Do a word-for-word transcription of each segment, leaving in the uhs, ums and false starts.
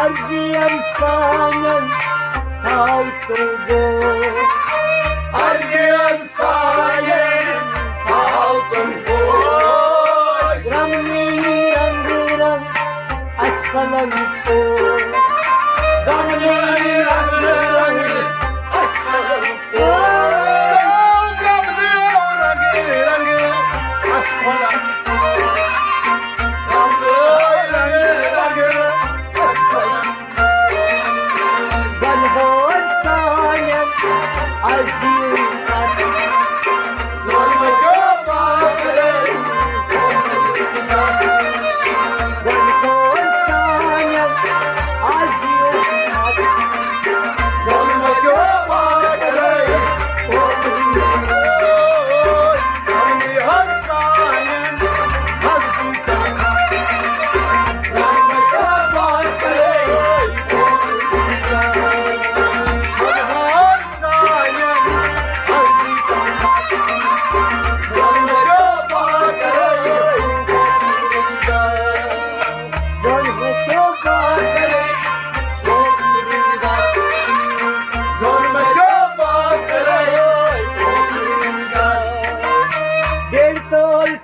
عرضی انسانن تھاو تو گو، عرضی انسانن تھاو تو گو، رنگی رنگ رنگ اسفلن کو، رنگی رنگ رنگ اسفلن کو، رنگی رنگ اسفلن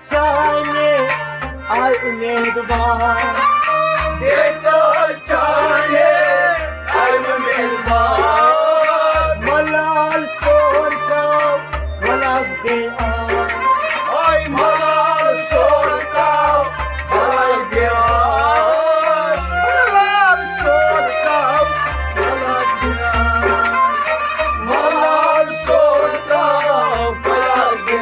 چانے آئے امیدوار، بیٹا چانے آئے امیدوار۔ ملال سور کا ملال بے آر۔ آئے ملال سور کا ملال بے آر۔ ملال سور کا ملال بے آر۔ ملال سور کا ملال بے آر۔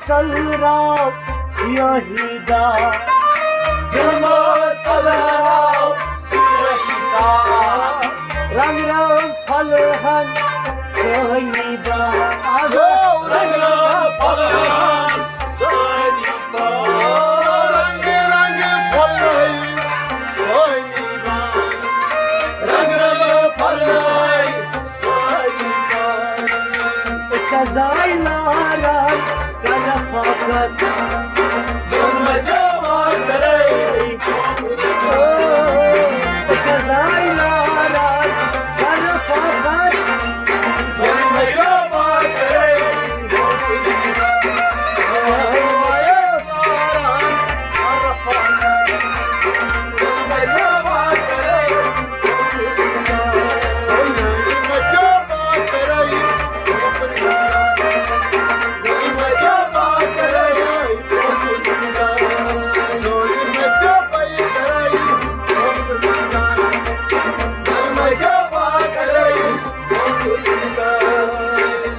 ژلراو سیٲہی داغ۔ دِلہٕ منٛز ژلراو سیٲہی داغ۔ رنٛگ رنٛگ پھۄلہٕ ہن سٲنی باغ۔ رنٛگ رنٛگ پھۄلہٕ ہن سٲنی باغ۔ رنٛگ رنٛگ پھۄلہٕ ہن سٲنی باغ۔ رنٛگ رنٛگ پھۄلہٕ ہن سٲنی باغ۔ سزائے لارا کر فقط۔ ظلم جواب کرے۔ سزائے لارا کر فقط۔ ظلم جواب کرے۔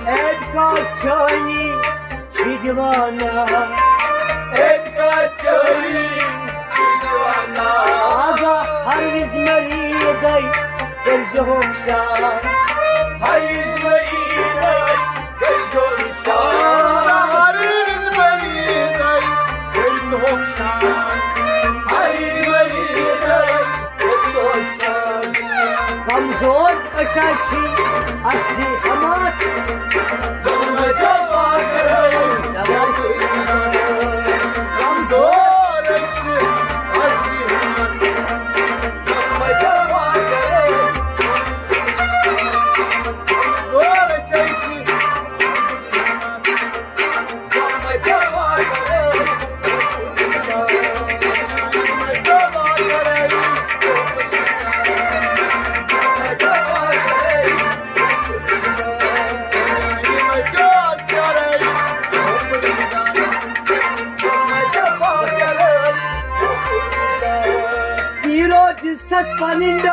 اعتقاد شاہی چھ دیوانہ۔ اعتقاد شاہی چھ دیوانہ۔ آگاہ ہر وز مریضے کٔرزِ ہوشیار۔ ہر وز مریضے کٔرزِ ہوشیار۔ ہر وز مریضے کٔرزِ ہوشیار۔ ہر وز مریضے کٔرزِ ہوشیار۔ کمزور أسۍ حظ چھِ اصلی حماس۔ کمزور أسۍ چھِ اصلی حماس۔ کمزور أسۍ حظ چھِ ہیرو دِژ تس پنٕنۍ ڈٲ۔